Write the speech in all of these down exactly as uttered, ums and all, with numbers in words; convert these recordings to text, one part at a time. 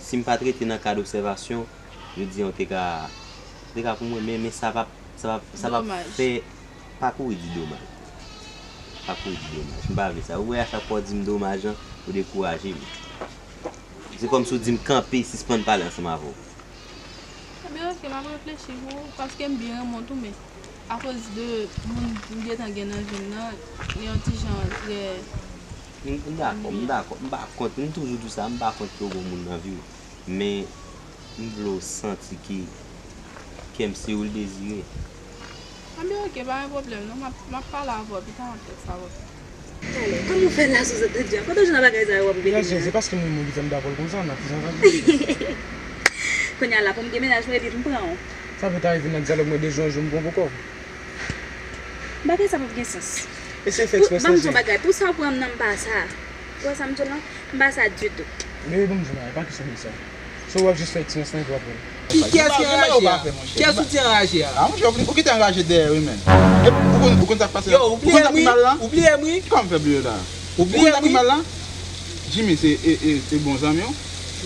Si m pa t rete nan kad obsèvasyon, jodi a w te ka, w te ka pou mwen, men, men sa p ap, sa p ap, sa p ap fè, pa kouri di domaj. Pa kouri di domaj. M pa vle sa. Ou wè, a chak fwa w di m domaj lan, ou dekouraje m. Se kòmsi w di m kanpe, sispann pale ansanm avè w. Ebyen, oke, m ap reflechi pou ou, paske m byen renmen w tou, men akoz de moun m gentan gen nan vi m nan, li yon ti jan trè... M, m dakò, m dakò. M pa kont, m toujou di w sa, m pa kont ke w gon moun nan vi w. Men, m vle w santi ke kè m se ou l dezire. Anben, oke, pa gen pwoblèm non. M ap, m ap pale avè w pita, m ap fè sa avè w. Talè, kòman w fè la sou zòt de Dya? Kote w jwenn bagay sa yo w ap repete la? Se paske m renmen w ki fè m dakò l konsa, nan ti jan sa. Kounye a la, pou m gen mennaj mwen epi m pran w. Sa vle ta rive nan dyalòg mwen de jou an jou m pran w pou kò w. Bagay sa p ap gen sans. Eseye fè eksprè sa. Ban m di w bagay, pou sa w pran m nan m pa sa. Ou wè sa m di w lan? M pa sa ditou. Bebe, ban m di w bagay, pa kesyon de sa. So w ap jis fè eksperyans lan epi w ap wè. Ki, kiyès ki anraje a? Kiyès ou di anraje a? A, monchè, ou, ou kite anraje dèyè, wi, men. E, ou konn, ou konn sa k pase la? Yo, ou bliye m, wi. Ou bliye m, wi. Kòman m fè bliye w la? Ou bliye m, wi. Ou konn sa k pi mal la? Jimmy, se, e, e, e bon zanmi w.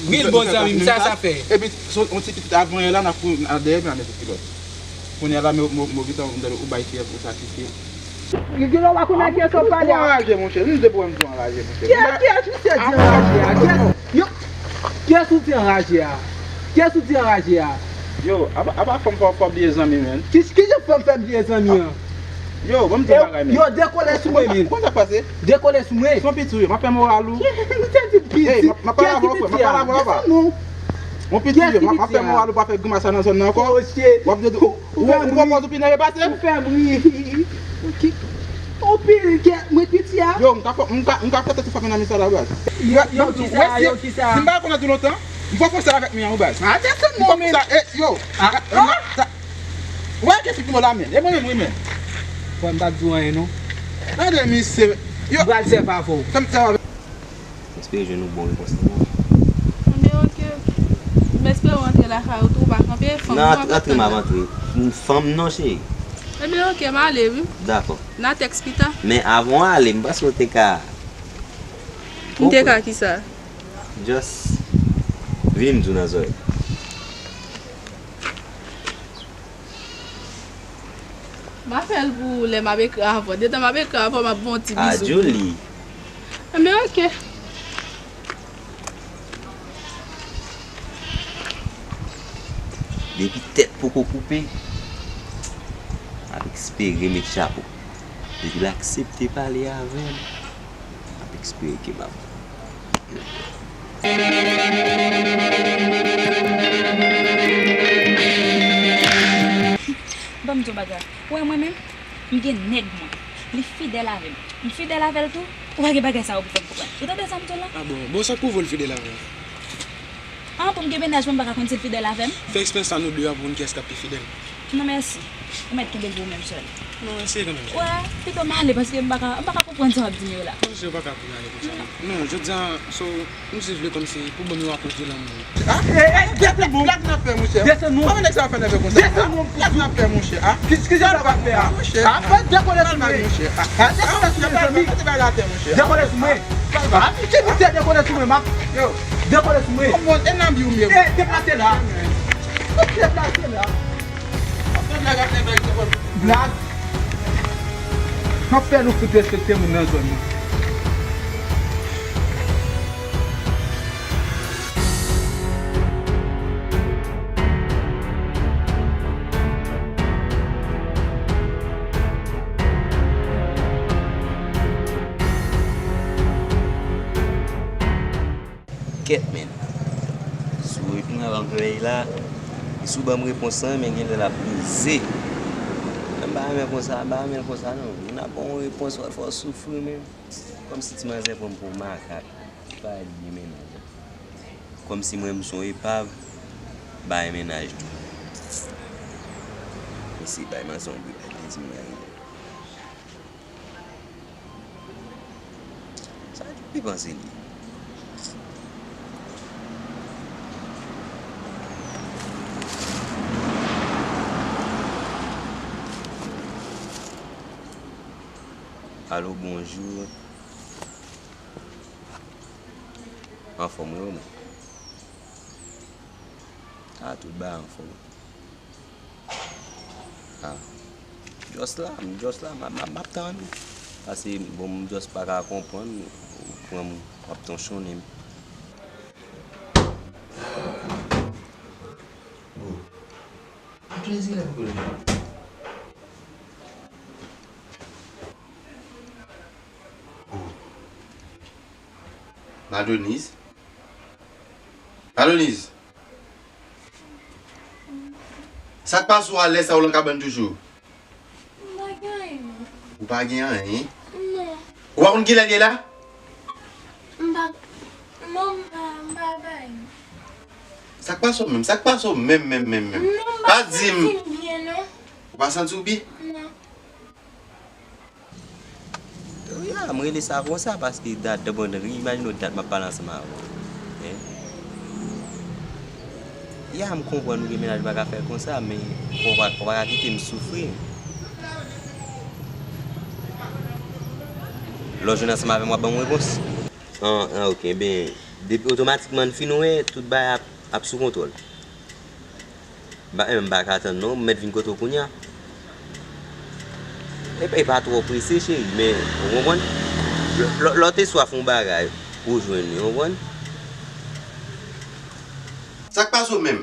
Wi, l bon zanmi m, sa, sa fè. Epi, se yon ti pitit avan yè la, n ap kouri dèyè, epi n ap mete kilòt. Kounye a la, men, men, men, gentan, ou bay fyèv, ou sa kite. Gen lè w pa konn ak kiyès w ap pale a. Ou anraje, monchè. M di pou m di w anraje, monchè. Kiyès, kiyès misye di anraje a? Kiyès, yo, kiyès ou di anraje a? Kiyès ou di anraje a? Yo, apa, apa fò m fè w bliye zanmi, men. Ki, ki jan fò m fè bliye zanmi an? Yo, ban m di w bagay, men. Yo, dekole sou mwen, men. Ou konn sa k pase? Dekole sou mwen. Se yon piti, yo, m ap fè moral ou. Ou te di piti. Ey, m ap, m ap pale avè w, frè, m ap pale avè w, papa. Yon piti, yo, m ap, m ap fè moral ou pa fè grimas sa nan zòn nan ankò. W ap di, ou, ou, ou pran pòz ou pi nève pase m. Ou fè m ri. Ou pi, kè, mwen piti a. Yo, m ka fè, m ka, m ka fè tèt ou fè mennaj sa la, baz. Yo, yo, kisa, yo, kisa? Si m pa konnen tou lontan, m fò fò sa avèk mi an, baz. A, tèt ou non, men. Yo. Ou wè ke fi ki mo la, men. E mwen menm, wi, men. Frè, m pa t di w anyen, non. Gade misye. Yo. M pral sèvi avè w. Sa m sèvi avè w. M espere jwenn yon bon repons nan men w. Anben, oke. M espere w antre lakay ou tou, ou pa kanpe, fanm ou antre. Nan, antre, m ap antre. M fanm non, cheri. Anben, oke, m ale, wi. Dakò. N a tèks pita. Men avan w ale, m panse w te ka... M te ka kisa? Just vini m di w nan zòrèy. M a fè l pou ou lè m ap ekri avè w. Detan m ap ekri avè w, m ap ba w yon ti bizou. A, Julie. Enben, oke. Depi tèt poko koupe, m ap espere met chapo. Depi l aksepte pale avè m, m ap espere ke m ap Ban m di w bagay. Ou wè mwen menm, m gen nèg mwen. Li fidèl avè m. M fidèl avè l tou. Ou pa gen bagay sa yo pou fè m konprann. Ou tande sa m di w la? A bon? Bon, sa k pwouve w l fidèl avè w? An, pou m gen mennaj mwen, m pa ka konn si l fidèl avè m? Fè eksperyans sa nou de a pou konn kiyès k ap pi fidèl. Non, mèsi. Ou mèt kenbe l pou ou menm sèl. Non, eseye kanmenm, cheri. Wè, pito m ale paske m pa ka, m pa ka konprann sa w ap di m yo la. Non, cheri, ou pa ka vin ale konsa. Non, jodi a, so, m jis vle kòmsi pou ban m yon apwòch de lanmou. Ah, eh, eh, desann non. Gad sa n ap fè, monchè. Desann non. Kòman nèg sa ap fè nève konsa? Desann non. Gad sa n ap fè, monchè. Ah, ki, ki sa n ap fè a? Monchè. Ah, fè dekole sou mwen. Monchè. Ah, desann non, mezanmi. Dekole sou mwen. Ah, ki misye dekole sou mwen, m ap. Yo. Dekole sou mwen. Kòman, e nan bi ou m ye? Eh, deplase la. Deplase la. Ap fè blag, ap fè blag, se bon. Blag? M ap fè nou fout respekte moun nan zòn nan. Kèt, men. Si w reponn avè anglè la, si w ban m repons lan, men genlè l ap mize. Mwen m pa renmen konsa, m pa renmen l konsa, non. Moun ap ba w yon repons, w ap fè w soufri, men. Kòmsi ti manzè pran m pou makak. Li pa vle gen mennaj. Kòmsi mwen, m se yon epav, bay mennaj tou. Mesye, bay manzè yon bri, bay plezi mwen. Sa ki pi panse li? Alo, bonjou. Anfòm, wi, ou menm? A, tout bagay anfòm. Ah. Just la, m just la, m ap, m ap, m ap tann ou. Paske, bon, m just pa ka konprann, ou pran m, w ap tonchonnen m. Oh. Ap jezi la pou konnen. Oh. Madonise? Madonise? Sa k pase w alè sa ou lan kabann toujou? M pa gen anyen. Ou pa gen anyen? Non. Ou pa konn kilè l ye la? M pa, non, m pa, m pa bay. Sa k pase w menm? Sa k pase w menm, menm, menm, menm? Non, m pa santi m byen, non. Ou pa santi w byen? Non. Ya, m rele sa konsa paske dat, imajine w dat m ap pale ansanm avè w. Hein? Ya, m konprann ou gen mennaj, ou pa ka fè l konsa, men fò w pa, fò w pa ka kite m soufri. Lè w jwenn ansanm avè m, w ap ban m repons. An, an, ok, ben, depi otomatikman n fin wè, tout bagay ap, ap sou kontwòl. Ba, eh, m pa ka tann non, m mèt vin kote w kounya. E pa, e pa twò prese, cheri, men, ou konprann? Lè, lè, lè w te swaf yon bagay, ou jwenn li, ou konprann? Sa k pase w menm?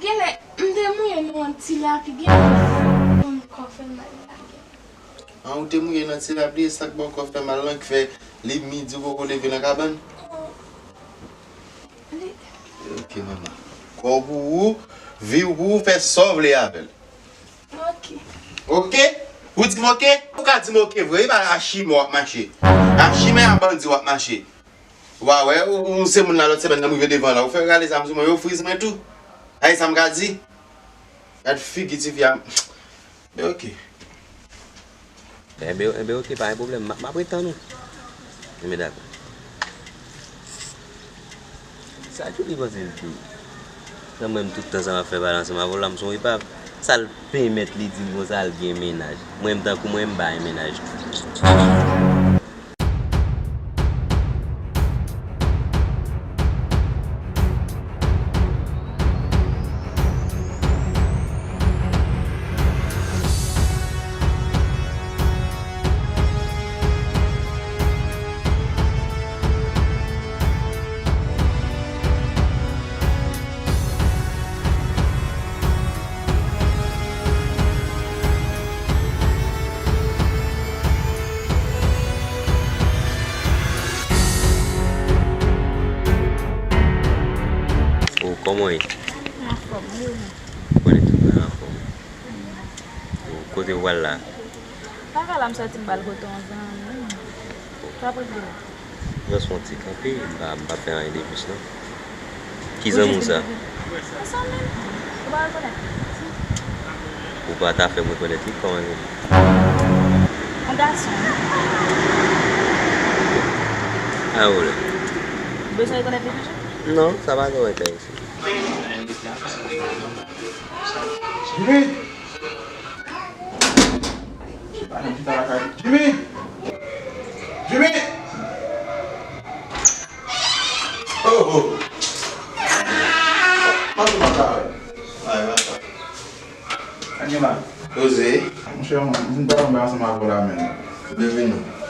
Genlè, m te mouye nan yon ti lapli, genlè, m kò fè mal la. An, ou te mouye nan ti lapli, e sa k ba w kò fè mal lan, ki fè li midi ou poko leve nan kabann? Li Ok, manman. Kò w pou ou, vi w pou ou, fè sa w vle avè l. Ok. Ok? Ou di m ok? Ou ka di m ok vre, wi, pa a chimè w ap mache. A chimè, a bandi w ap mache. Ou pa wè, ou, ou se moun la lòt semèn nan m rive devan la, ou fè rale zam sou mwen, yo friz mwen tou. Sa e sa m ka di? Gad figi tifi a. Men ok. Enben, enben ok, pa gen pwoblèm. M, m ap ret tann ou. Enben dakò. Sa Djouly panse l di? Nan mwen menm tout tan sa m ap fè pale ansanm avè w la, m se yon epav. Sa l pèmèt li di l konsa l gen mennaj? Mwen menm tankou mwen, m pa gen mennaj tou. Oh, kòman w ye? Anfòm, wi, wi. Konnen tout moun anfòm. Oh, kote w pral la? Pa ka la, m sòti m pral kote yon zanmi m. Sa pou di la? Just yon ti kanpe, m pa, m pa fè anyen de plis non. Ki zanmi w sa? Se zanmi m. Ou pa rekonèt li? Ou pa ta fè m rekonèt li, kòman li rele? Yon gason. A ou le? Ou bezwen rekonèt li toujou? Non, sa pa gen wè kay isi. Jimmy! Jimmy! Jimmy! Oh, oh. Mwen tou pa ka wè. Ay, mwen pa. Sa gen la? Poze. Monchè, mwen, mwen ta tonbe ansanm avè w la menm. Byenvini.